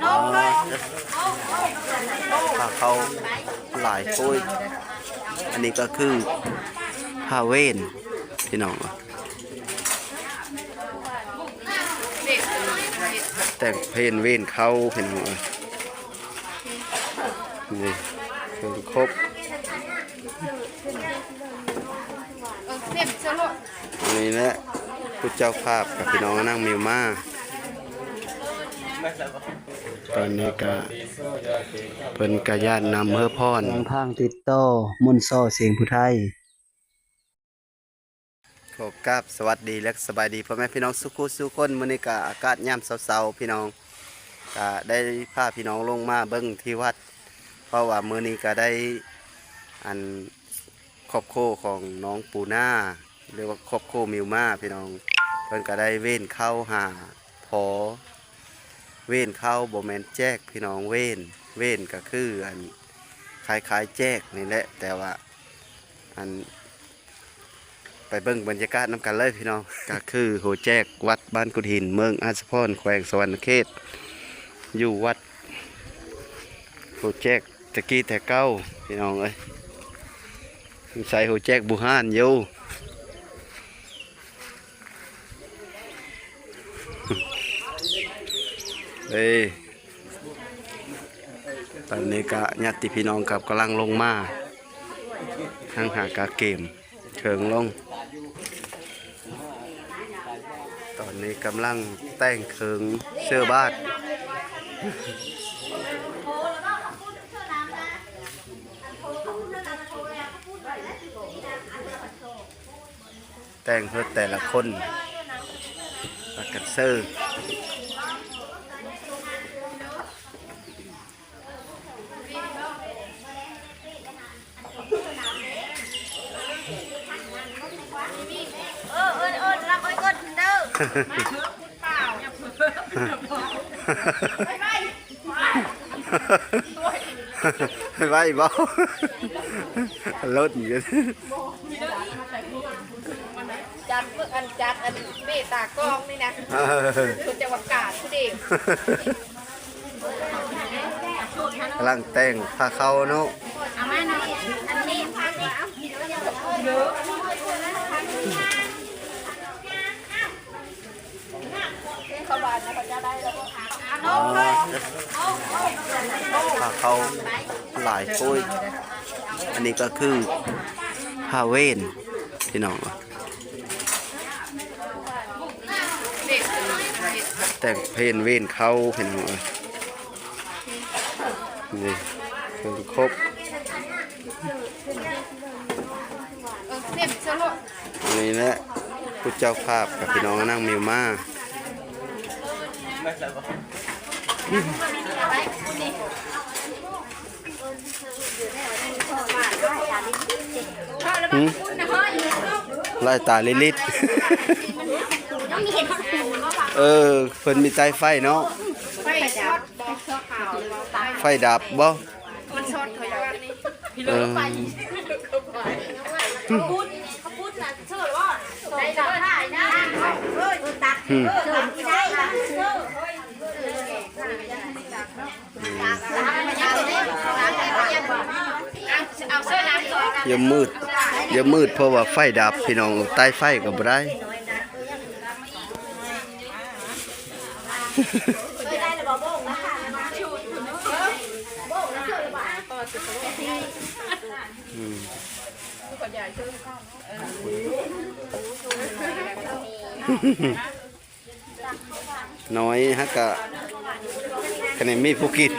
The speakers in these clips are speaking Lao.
ອໍ ພາເຂົ້າຫຼາຍໂພດ. ອັນນີ້ກໍຄືພາເວນ ພີ່ນ້ອງ ແຕ່ງເພນເວນເຂົ້າ ພີ່ນ້ອງເອີຍ. ນີ້ເຄື່ອງຄົບ ເອີ ເຕັມຊະໂລດ. ນີ້ແຫຼະ ຜູ້ເຈົ້າພາບກັບພີ່ນ້ອງນາງມິວມາ. ຕອນນີ້ກະເພິ່ນກະຢ້ານນຳເຮີພອນ ທາງຕິດຕໍ່ມົນຊໍສຽງຜູ້ໄທ. ຂໍກາບສະຫວັດດີ ແລະ ສະບາຍດີພໍ່ແມ່ພີ່ນ້ອງສູ່ຄູ່ສູ່ຄົນ. ມື້ນີ້ກະອາກາດຍາມເຊົ້າໆ ພີ່ນ້ອງ ກະໄດ້ພາພີ່ນ້ອງລົງມາເບິ່ງທີ່ວັດ ເພາະວ່າມື້ນີ້ກະໄດ້ ອັນ ຄອບຄົວຂອງນ້ອງປູນາ ຫຼືວ່າຄອບຄົວມິວມາ ພີ່ນ້ອງ ເພິ່ນກະໄດ້ເວນເຂົ້າຫາພໍ່ ເວນເຂົ້າບໍ່ແມ່ນແຈກ ພີ່ນ້ອງ ເວນ ເວນກະຄື ອັນ ຄ້າຍໆແຈກນີ້ແຫຼະ ແຕ່ວ່າ ອັນ ໄປເບິ່ງບັນຍາກາດນຳກັນເລີຍພີ່ນ້ອງ. ກະຄືໂຮແຈກວັດບ້ານກຸດຫີນ ເມືອງອາດສະພອນ ແຂວງສະຫວັນນະເຂດ ຢູ່ວັດໂຮແຈກແຕ່ກີ້ແຕ່ເກົ່າ ພີ່ນ້ອງເອີຍ. ໃສ່ໂຮແຈກບູຮານຢູ່ ເອີ. ຕອນນີ້ກະຍາດຕິພີ່ນ້ອງກັບກຳລັງລົງມາ ທັງຫາກະເກມເຄື່ອງລົງ. ຕອນນີ້ກຳລັງແຕ່ງເຄື່ອງເສື້ອບາດ. ແຕ່ງເພິ່ນແຕ່ລະຄົນ ພາກັນເຊີ. ເອີ ເອີ ເອີ ລຳອ້ອຍກົດເດີ. ໄວໆບໍ່? ລົດຢູ່ ຈັດເບິ່ງ ອັນ ຈັດ ອັນ ເມຕາກອງນີ້ນະ. ເອີ ເພິ່ນຈະວ່າກາດຜູ້ເດ ກຳລັງແຕ່ງພາເຂົ້າເນາະ. ເອົາມາເນາະ ອັນນີ້ ອັນນີ້ ອໍ ພາເຂົ້າຫຼາຍໂພດ. ອັນນີ້ກໍຄືພາເວນ ພີ່ນ້ອງ ແຕ່ງເພນເວນເຂົ້າ ພີ່ນ້ອງເອີຍ. ນີ້ເຄື່ອງຄົບ. ເອີ ເຕັມຊະໂລດ. ນີ້ແຫຼະ ຜູ້ເຈົ້າພາບກັບພີ່ນ້ອງນາງມິວມາ. ຫືມ? ລາຍຕາລິລິດ. ເອີ ເພິ່ນມີໄຕ້ໄຟເນາະ. ໄຟດັບ ໄຟດັບບໍ່? ມັນຊອດເຂົາຢູ່ອັນນີ້. ເອີ ຫືມ. ຢ່າມືດ ຢ່າມືດ ເພາະວ່າໄຟດັບ ພີ່ນ້ອງ ໄຕ້ໄຟກໍບໍ່ໄດ້. ອືມ. ນ້ອຍ ຫາກະ ກະນີ້ມີຜູ້ກິນ.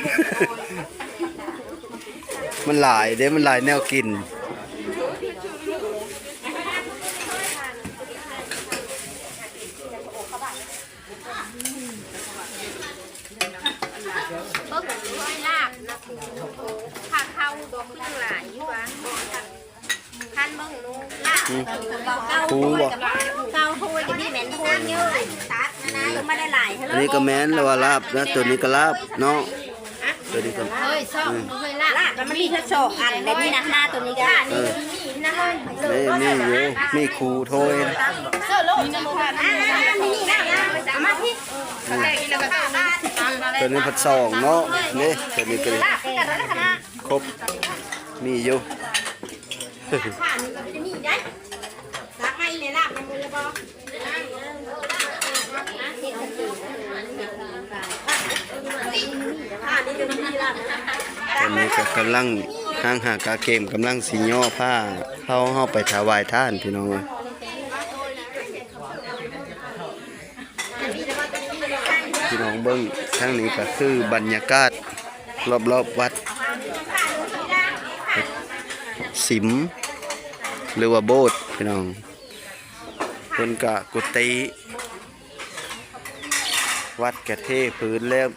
ມັນຫຼາຍເດ້ ມັນຫຼາຍແນວກິນ. ເບິ່ງຫ້ວຍລາບນະ ພາເຂົ້າບໍ່ຄືຫຍັງຫຼາຍຢູ່ຫວາ ບໍ່ທັນ ຄັນເບິ່ງໜູລາບ ອືມ ເກົ້າ ເກົ້າ ເກົ້າຖ້ວຍກໍມີແມ່ນຖ້ວຍເຍອະ ຕັກນະ ລງມາໄດ້ຫຼາຍເທົ່າ ອັນນີ້ກໍແມ່ນລະວ່າລາບນະ ໂຕນີ້ກໍລາບເນາະ ໂຕນີ້ກໍ ເຮີ້ຍ ຊອກ ອືມ ເຮີ້ຍ ລາບ ລາບມັນມີແຄ່ສອງອັນ ແລະນີ້ນະ ໜ້າໂຕນີ້ກໍ ເອີ. ນີ້ມີຢູ່ ມີຄູ່ຖ້ວຍ ເພິ່ນມີພັດສອງເນາະ ນີ້ເພິ່ນມີເປັນຄົບ ມີຢູ່. ຕອນນີ້ກໍກຳລັງຫ້າງຫາກາເກມ ກຳລັງຊິຍໍຜ້າເຂົ້າເຮົາໄປຖວາຍທານ ພີ່ນ້ອງເອີຍ. ພີ່ນ້ອງເບິ່ງ ທາງນີ້ກໍຄືບັນຍາກາດລອບໆວັດ ສິມ ຫຼືວ່າໂບດ ພີ່ນ້ອງ. ເພິ່ນກະກຸຕິ ວັດກະເທພື້ນແລ້ວ.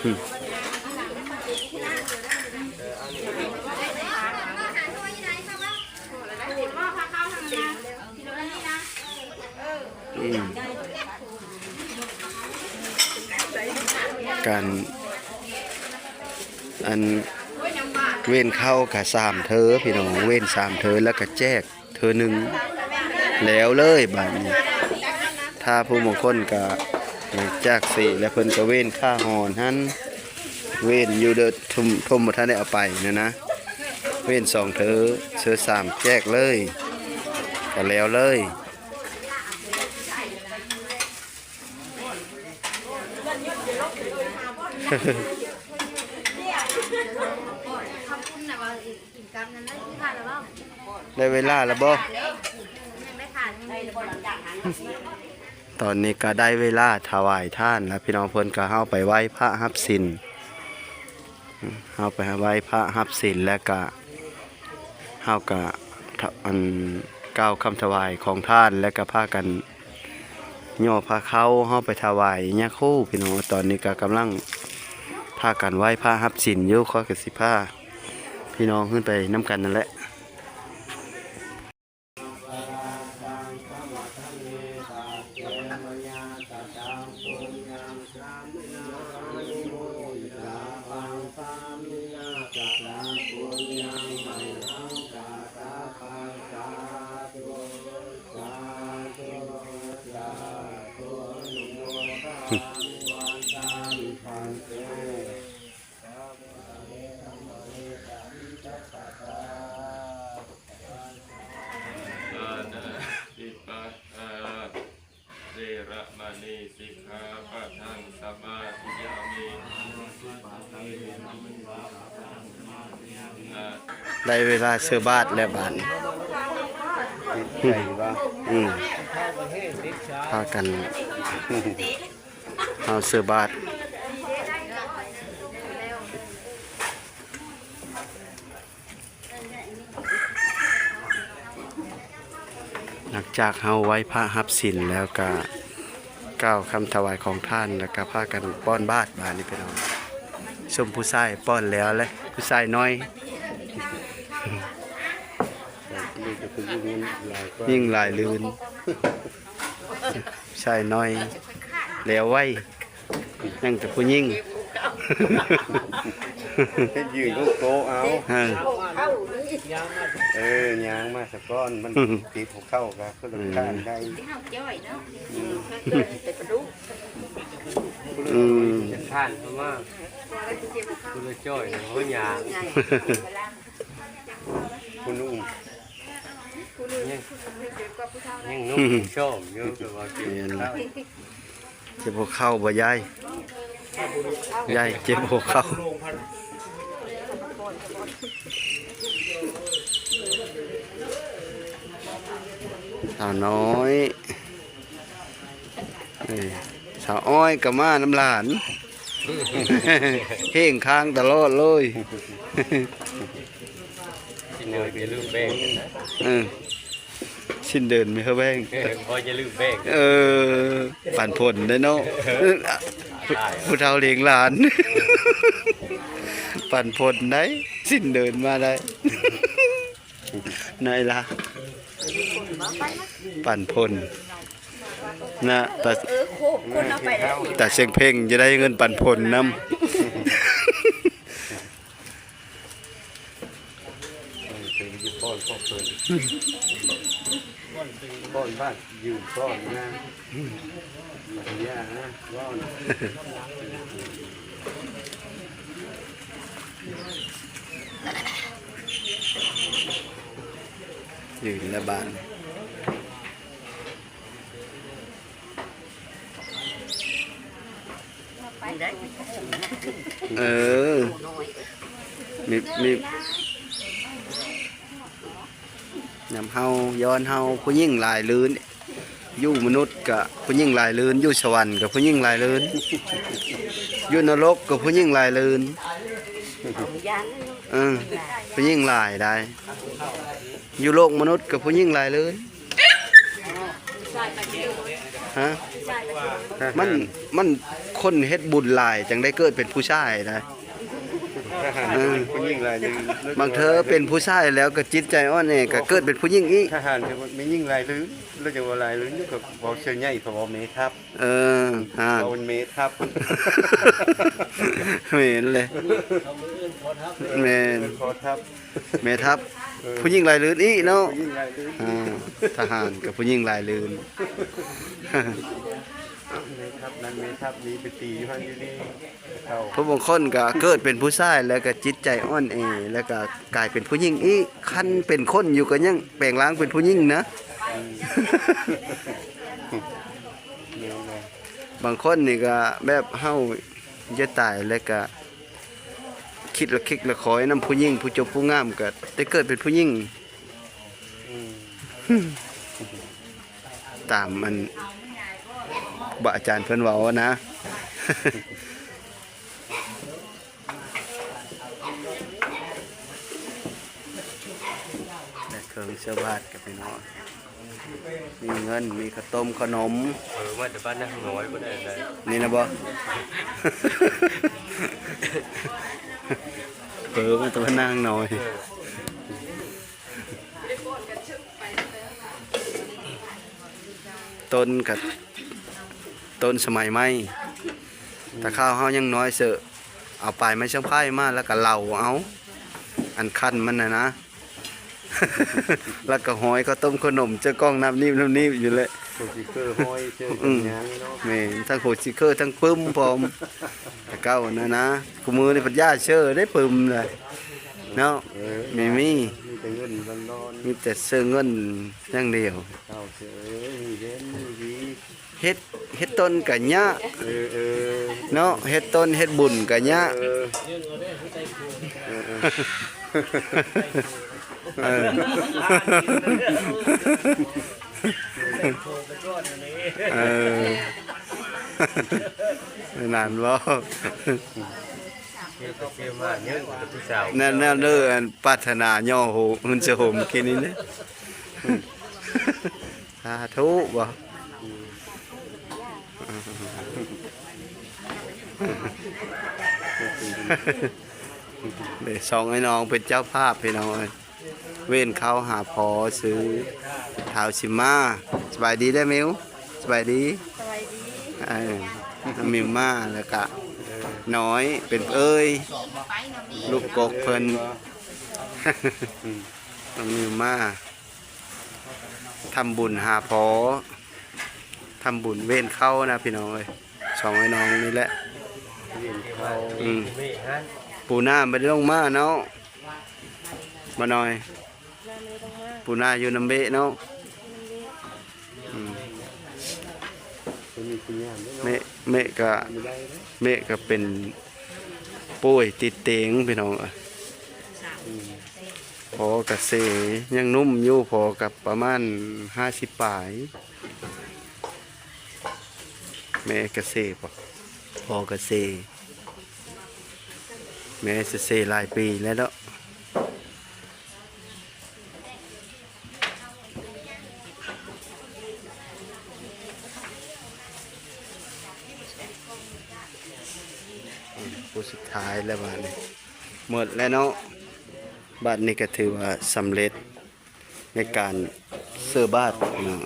ອືມ ການ ອັນ ເວັນເຂົ້າກະສາມເທີ ພີ່ນ້ອງ ເວັນສາມເທີ ແລ້ວກະແຈກເທີໜຶ່ງ ແລ້ວເລີຍບາດນີ້. ຖ້າຜູ້ບາງຄົນກະ ຫຼັງຈາກເສແລ້ວ ເພິ່ນກະເວັນຂ້າຫອນຫັ້ນ ເວັນຢູ່ເດີ ທຸ່ມ ທຸ່ມບໍ່ທັນໄດ້ເອົາໄປຫັ້ນນະ ເວັນສອງເທີ ເທີສາມແຈກເລີຍ ກະແລ້ວເລີຍ. ໄດ້ເວລາແລ້ວບໍ່? ຕອນນີ້ກໍໄດ້ເວລາຖວາຍທານແລ້ວ ພີ່ນ້ອງ. ເພິ່ນກໍເຮົາໄປໄຫວ້ພະຮັບສິນ ເຮົາໄປໄຫວ້ພະຮັບສິນ ແລ້ວກະ ເຮົາກະ ທະ ອັນ ກ່າວຄຳຖວາຍຂອງທານ ແລ້ວກະພາກັນຍໍພາເຂົ້າເຮົາໄປຖວາຍຍາຄູ ພີ່ນ້ອງ. ຕອນນີ້ກະກຳລັງພາກັນໄຫວ້ພະຮັບສິນຢູ່ ຂ້ອຍກະຊິພາພີ່ນ້ອງຂຶ້ນໄປນຳກັນນັ້ນແຫຼະ. ປານາຕິປາທາ ເວລະມະນີ ສິກຂາປະທັງ ສະມາທິຍາມິ. ໄດ້ເວລາເຊີບາດແລ້ວບາດນີ້. ອືມ ພາກັນ ເຮົາເຊີບາດ ຫຼັງຈາກເຮົາໄຫວ້ພະຮັບສິນແລ້ວ ກະກ່າວຄຳຖວາຍຂອງທານ ແລ້ວກະພາກັນປ້ອນບາດ. ບາດນີ້ພີ່ນ້ອງ ຊຸມຜູ້ຊາຍປ້ອນແລ້ວແຫຼະ ຜູ້ຊາຍນ້ອຍ ຍິ່ງຫຼາຍລື່ນ ຊາຍນ້ອຍແລ້ວໄວ ຍັງແຕ່ຜູ້ຍິງ ເຮັດຢືນລູກໂຕເອົາ ເອີ ເອີ ຍ່າງມາສະກ່ອນ ມັນຕິດຫົວເຂົ່າກະຄົນລະຂ້າງໄດ້. ອືມ ອືມ ຂ້າງເຂົ້າມາ ຄົນລະຈ້ອຍ ໂຫ ຍ່າງ ຜູ້ໜຸ່ມ ຍັງ ຍັງໜຸ່ມຊອມຢູ່ ແຕ່ວ່າເຈັບ ແມ່ນ ເຂົ້າ ເຈັບຫົວເຂົ່າບໍ່ຍາຍ? ຍາຍເຈັບຫົວເຂົ່າ. ສາວນ້ອຍ ເອີ ສາວອ້ອຍກໍມານຳຫຼານ ເພງຄ້າງຕະຫຼອດເລີຍ. ຊິນເດີນຢ່າລືມແບ່ງນະ ເອີ ຊິນເດີນມີເຮີແບ່ງ ເອີ ພໍ່ຢ່າລືມແບ່ງ ເອີ ປັນຜົນໄດ໋ເນາະ ຜູ້ເຖົ້າລ້ຽງຫຼານ ປັນຜົນໄດ໋ ຊິນເດີນມາໄດ້ ໄດ້ລະ ປັນຜົນ. ນະ ຕາ ເອີ ໂຄກຄົນເອົາໄປແລ້ວ ຕາຊຽງເພັງຈະໄດ້ເງິນປັນຜົນນຳ. ເປັນຢູ່ປ້ອນຄອບເພິ່ນ ປ້ອນບ້ານ ຢູ່ປ້ອນນາ ຢູ່ເຮືອນນະ ປ້ອນ ຢູ່ລະບ້ານ. ເອີ ມີ ມີ ນຳເຮົາ ຍ້ອນເຮົາຜູ້ຍິງຫຼາຍລື່ນ ຢູ່ມະນຸດກະຜູ້ຍິງຫຼາຍລື່ນ ຢູ່ສະຫວັນກະຜູ້ຍິງຫຼາຍລື່ນ ຢູ່ນະລົກກະຜູ້ຍິງຫຼາຍລື່ນ ເອີ ຜູ້ຍິງຫຼາຍໄດ໋ ຢູ່ໂລກມະນຸດກະຜູ້ຍິງຫຼາຍລື່ນ. ຮະ ມັນ ມັນຄົນເຮັດບຸນຫຼາຍ ຈັ່ງໄດ້ເກີດເປັນຜູ້ຊາຍນະ. ເອີ ຜູ້ຍິງຫຼາຍ ບາງເທື່ອເປັນຜູ້ຊາຍແລ້ວກໍຈິດໃຈອ່ອນແອ ກໍເກີດເປັນຜູ້ຍິງອີກ. ທະຫານກໍແມ່ນຍິງຫຼາຍລື ແລ້ວຈັ່ງວ່າຫຼາຍລື ກໍເວົ້າເສື້ອໃຫຍ່ ເຂົາເວົ້າແມ່ທັບ. ເອີ ຮະ ເວົ້າແມ່ທັບ ແມ່ນແຫຼະ ແມ່ນ ພໍ່ທັບ ແມ່ທັບ ເອີ ຜູ້ຍິງຫຼາຍລືນອີກເນາະ ຜູ້ຍິງຫຼາຍລືນ ອ່າ ທະຫານກັບຜູ້ຍິງຫຼາຍລືນ ແມ່ທັບນັ້ນແມ່ທັບນີ້ໄປຕີຢູ່ຫັ້ນຢູ່ນີ້ ເຂົາ ຜູ້ບາງຄົນກໍເກີດເປັນຜູ້ຊາຍ ແລ້ວກໍຈິດໃຈອ່ອນແອ ແລ້ວກໍກາຍເປັນຜູ້ຍິງອີກ ຄັນເປັນຄົນຢູ່ກໍຍັງແປງຮ່າງເປັນຜູ້ຍິງນະ ອືມ ແມ່ນແຫຼະ ບາງຄົນນີ້ກໍແບບເຮົາຈະຕາຍ ແລ້ວກໍ ຄິດລະຄິດລະຄອຍນຳຜູ້ຍິງ ຜູ້ຈົບຜູ້ງາມກໍໄດ້ເກີດເປັນຜູ້ຍິງ ອືມ ຕາມອັນຄູບາອາຈານເພິ່ນເວົ້ານະ ແລະເຄື່ອງເຊື້ອບາດກັບພີ່ນ້ອງ ມີເງິນ ມີເຂົ້າຕົ້ມເຂົ້າໜົມ ເອີ ມາແຕ່ບ້ານນາງນ້ອຍບໍ່ໄດ້ ນີ້ນະບໍ່ ເອີ ມາແຕ່ບ້ານນາງນ້ອຍ ເອີ ຕົ້ນກະຕົ້ນສະໄໝໃໝ່ ແຕ່ຄາວເຮົາຍັງນ້ອຍເສີ ເອົາປາຍໄມ້ສະໄພມາ ແລ້ວກະເຫຼົາເອົາ ອັນຄັນມັນນະນະ ແລ້ວກໍຫ້ອຍເຂົ້າຕົ້ມເຂົ້າໜົມ ເຈີກ້ອງນັບໜີບນັບໜີບຢູ່ແຫຼະ ໂຮຊິເຄີຫ້ອຍເຈີ ອືມ ຍາງເນາະ ແມ່ນ ທັງໂຮຊິເຄີທັງປຶ້ມພ້ອມ ແຕ່ເກົ່ານັ້ນນະ ຄູ່ມື້ນີ້ພັດຢ່າເຊີໄດ້ປຶ້ມລະເນາະ ເອີ ມີ ມີ ມີແຕ່ເງິນລ້ວນໆ ມີແຕ່ເຊີເງິນຢ່າງດຽວ ເຈົ້າເຊີເອີຍ ມີເງິນມີດີ ເຮັດ ເຮັດຕົນກະຍາກ ເອີ ເອີ ເນາະ ເຮັດຕົນເຮັດບຸນກະຍາກ ເອີ ເອີ ເອີ ເອີ ເອີ ນັ້ນບໍ່ ແນວ ແນວເດີ ອັນປາດຖະໜາຫຍໍ້ໂຫ ເຮືອນເສືອໂຮມກີ້ນີ້ເດ້ ສາທຸບໍ່ ເດ້ ສອງໄອ້ນ້ອງເປັນເຈົ້າພາບພີ່ນ້ອງເອີຍ ເວນເຂົ້າຫາພໍຊື່ທ້າວຊິມມາ ສະບາຍດີເດີມິວ ສະບາຍດີ ສະບາຍດີ ເອີ ມິວມາ ແລ້ວກະນ້ອຍເປັນເອີຍ ລູກກົກເພິ່ນ ນ້ອງມິວມາ ທຳບຸນຫາພໍ ທຳບຸນເວນເຂົ້ານະພີ່ນ້ອງເອີຍ ສອງໄອ້ນ້ອງນີ້ແຫຼະ ເວນເຂົ້າ ອືມ ປູໜ້າບໍ່ໄດ້ລົງມາເນາະ ບໍ່ນ້ອຍ ປູໜ້າຢູ່ນຳເບະເນາະ ອືມ ເມະ ເມະກະ ເມະກະເປັນປ່ວຍຕິດຕຽງພີ່ນ້ອງເອີຍ ອືມ ພໍກະເຊ ຍັງໜຸ່ມຢູ່ ພໍກະປະມານຫ້າສິບປາຍ ແມ່ກະເຊບໍ ພໍ່ກະເຊ ແມ່ເຊໆຫຼາຍປີແລ້ວເນາະ ຜູ້ສຸດທ້າຍແລ້ວບາດນີ້ ໝົດແລ້ວເນາະ ບາດນີ້ກະຖືວ່າສຳເລັດ ໃນການເສີບາດເນາະ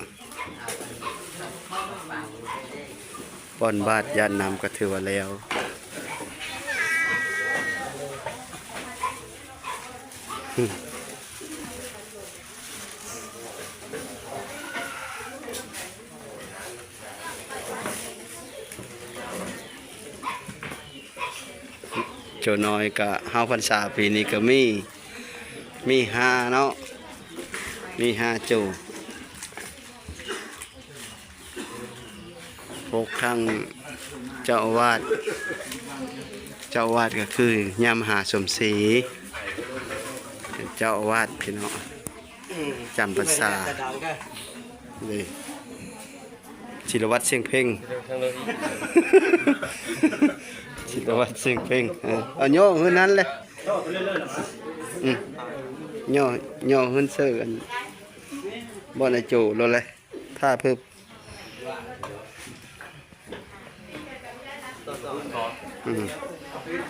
ປ້ອນບາດຢາດນ້ຳກໍຖືວ່າແລ້ວ. ເຈົ້ານ້ອຍກະເຮົາພັນສາປີນີ້ກໍມີ ມີຫ້າເນາະ ມີຫ້າໂຈ ປົກທັງເຈົ້າອາວາດ ເຈົ້າອາວາດກໍຄືຍາມຫາສົມສີ ເປັນເຈົ້າອາວາດພີ່ນ້ອງ ຈຳພັນສາເດ້. ສິລະວັດ ຊຽງເພັງ ສິລະວັດ ຊຽງເພັງ ເອີ ເອົາຍໍຂຶ້ນນັ້ນແຫຼະ ອື ຍໍ ຍໍຂຶ້ນເສີອັນ ບ່ອນອາໂຈໂລດແຫຼະ ຖ້າເພິບ ອື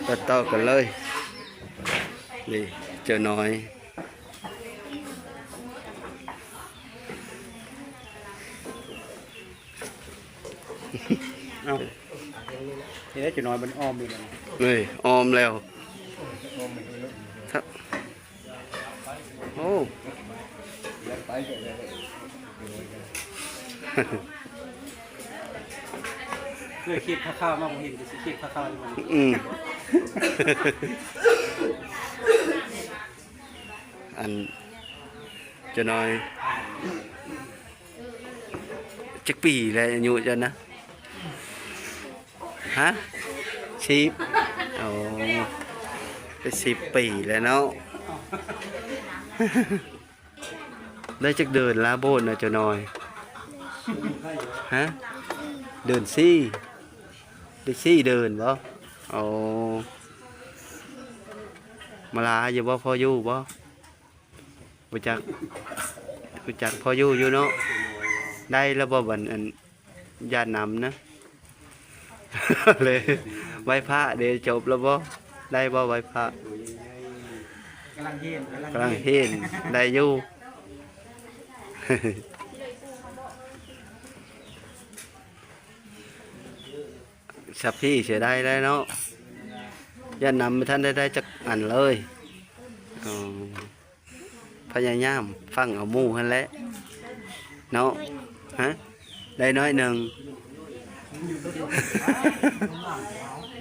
ຕັດຕໍ່ກັນເລີຍ ນີ້ ເຈົ້ານ້ອຍ. ເອົ້າ ເຮັດໃຫ້ເຈົ້ານ້ອຍມັນອ້ອມຢູ່ແລ້ວ ເອີຍ ອ້ອມແລ້ວ ຖ້າ ໂອ້ ເຄີຍຄລິບຂ່າວໆມາ ບໍ່ເຫັນ ກໍຊິຄລິບຂ່າວໆຢູ່ ອືມ ອັນ ເຈົ້ານ້ອຍ ຈັກປີແລ້ວອາຍຸເຈົ້ານະ? ຮະ? ສິບ ໂອ້ ໄປສິບປີແລ້ວເນາະ. ໄດ້ຈັກເດີນລະໂບດນະເຈົ້ານ້ອຍ? ຮະ? ເດີນສີ່ ໄດ້ສີ່ເດີນບໍ່? ໂອ້ ມາລາຢູ່ບໍ່? ພໍຢູ່ບໍ່? ຮູ້ຈັກ ຮູ້ຈັກພໍຢູ່ຢູ່ເນາະ. ໄດ້ລະບໍ່ບັດ ອັນ ຢາດນ້ຳນະ ເລີຍ ໄຫວ້ພະເດ ຈົບລະບໍ່? ໄດ້ບໍ່ໄຫວ້ພະ? ກຳລັງເຫັນ ກຳລັງເຫັນ ໄດ້ຢູ່. ສັບພີເສຍດາຍແລ້ວເນາະ ຢາດນ້ຳບໍ່ທັນໄດ້ ໄດ້ຈັກອັນເລີຍ. ອໍ ພະຍາຍາມຟັງເອົາໝູ່ຫັ້ນແຫຼະເນາະ. ຮະ? ໄດ້ໜ້ອຍໜຶ່ງ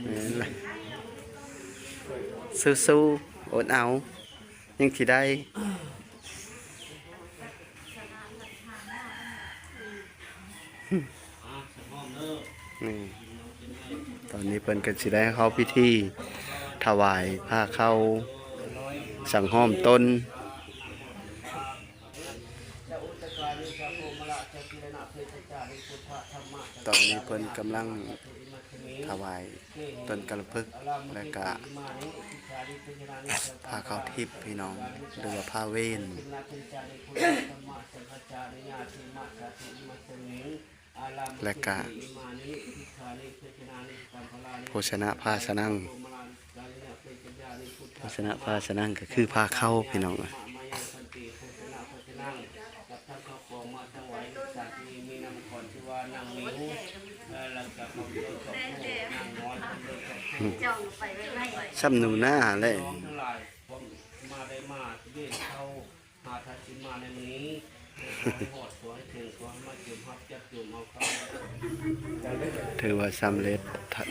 ແມ່ນລະ ສູ້ໆ ອົດເອົາ ຍັງຊິໄດ້. ນີ້ ຕອນນີ້ເພິ່ນກໍຊິໄດ້ເຂົ້າພິທີຖວາຍຜ້າເຂົ້າສັງຫອມຕົນ. ຕອນນີ້ເພິ່ນກຳລັງຖວາຍ ຕົ້ນກາລະພຶກ ແລະກະຜ້າເຂົ້າທິບພີ່ນ້ອງ ຫຼືວ່າຜ້າເວັນ ແລະກະໂພຊະນະພາຊະນັງ ໂພຊະນະພາຊະນັງ ກໍຄືຜ້າເຂົ້າພີ່ນ້ອງ. ສ່ຳໜູນາແຫຼະ. ຖືວ່າສຳເລັດ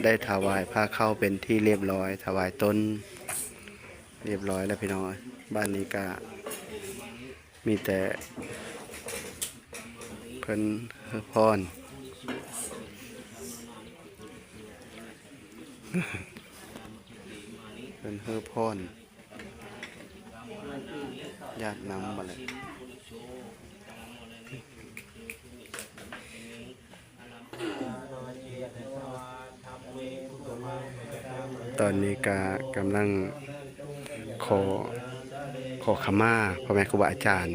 ໄດ້ຖວາຍຜ້າເຂົ້າເປັນທີ່ລຽບຮ້ອຍ ຖວາຍຕົນລຽບຮ້ອຍແລ້ວພີ່ນ້ອງ. ບາດນີ້ກະ ມີແຕ່ເພິ່ນໃຫ້ພອນ ເພິ່ນໃຫ້ພອນ ຢາດນ້ຳບາດນີ້. ຕອນນີ້ກະກຳລັງຂໍ ຂໍຂະມາພໍ່ແມ່ຄູບາອາຈານ.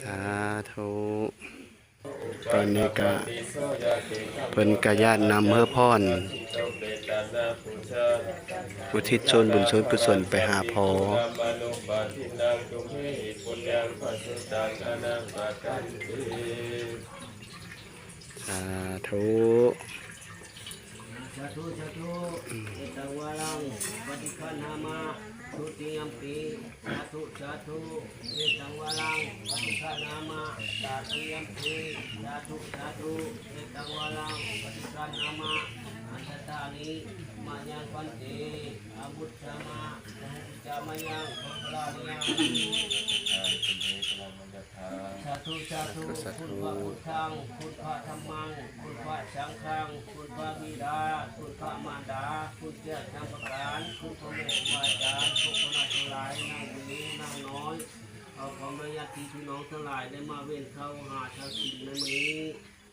ສາທຸ. ຕອນນີ້ກະເພິ່ນກະຢ້ານນຳເຮີພອນ ອຸທິດສ່ວນບຸນສ່ວນກຸສົນໄປຫາພໍ່. ສາທຸ ສາທຸ ສາທຸ. ເອຕັງວາລັງ ປະຕິຄັນຫາມະ ທຸຕິຍຳປີ ສາທຸ ສາທຸ. ເອຕັງວາລັງ ປະຕິຄັນຫາມະ ຕາຕິຍຳປີ ສາທຸ ສາທຸ. ເອຕັງວາລັງ ປະຕິຄັນຫາມະ ອັນຕະຕານິ ມະຍັງ ພັນເຕ ອະມຸດສາມະ ສະມຸດສາມະຍັງ ປັກຄະລານິຍັງ. ສາທຸ ສາທຸ ສາທຸ ສາທຸ. ຄຸນພະພຸດທັງ ຄຸນພະທຳມັງ ຄຸນພະສັງຄັງ ຄຸນພະບິດາ ຄຸນພະມານດາ ຄຸນເຈົ້ານຳປະການ ຄຸນພໍ່ແມ່ຄູບາອາຈານ ພວກຄະນະທັງຫຼາຍ ນາງດີ ນາງນ້ອຍ ເອົາຄວາມໄດ້ຍາດພີ່ນ້ອງທັງຫຼາຍ ໄດ້ມາເວັນເຂົ້າຫາຊາວສິນໃນມື້ນີ້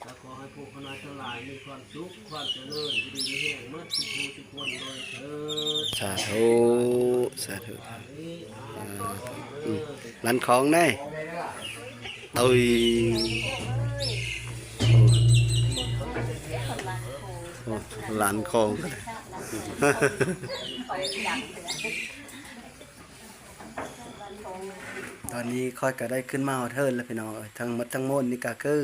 ແລະ ຂໍໃຫ້ພວກຄະນະທັງຫຼາຍມີຄວາມສຸກ ຄວາມຈະເລີນ ຢູ່ດີມີແຮງໝົດທຸກຜູ້ທຸກຄົນໂດຍເທີດ. ສາທຸ ສາທຸ. ອາ ອືມ ຫຼັງຂອງເດ້. ໂອ້ຍ ໂອ້ ຫຼັງຂອງ. ຕອນນີ້ຂ້ອຍກໍໄດ້ຂຶ້ນມາຮອດເຮືອນແລ້ວພີ່ນ້ອງເອີຍ. ທັງໝົດທັງມວນນີ້ກໍຄື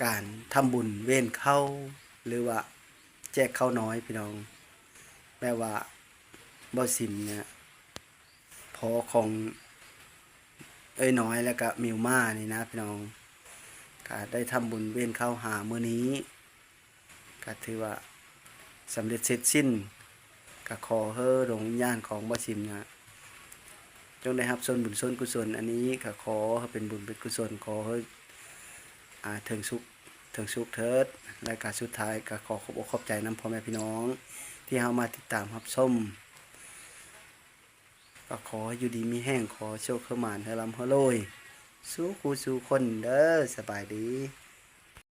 ການທຳບຸນເວັນເຂົ້າ ຫຼືວ່າແຈກເຂົ້ານ້ອຍພີ່ນ້ອງ. ແບບວ່າບ່າວຊິມເນຍ ພໍ່ຂອງເອື້ອຍນ້ອຍ ແລ້ວກະມິວມານີ້ນະພີ່ນ້ອງ ກະໄດ້ທຳບຸນເວັນເຂົ້າຫາມື້ນີ້ ກະຖືວ່າສຳເລັດເສັດສິ້ນ. ກະຂໍໃຫ້ດວງວິນຍານຂອງບ່າວຊິມນະ ຈົ່ງໄດ້ຮັບສ່ວນບຸນສ່ວນກຸສົນອັນນີ້ ກະຂໍໃຫ້ເປັນບຸນເປັນກຸສົນ ຂໍໃຫ້ ອາ ເຖິງສຸກ ເຖິງສຸກເທີດ. ແລະກະສຸດທ້າຍກະຂໍຂອບອົກຂອບໃຈນຳພໍ່ແມ່ພີ່ນ້ອງ ທີ່ເຮົາມາຕິດຕາມຮັບຊົມ. ກະຂໍໃຫ້ຢູ່ດີມີແຮງ ຂໍໂຊກໃຫ້ໝານ ໃຫ້ລ່ຳໃຫ້ລວຍ ສູ່ຄູ່ສູ່ຄົນເດີ. ສະບາຍດີ.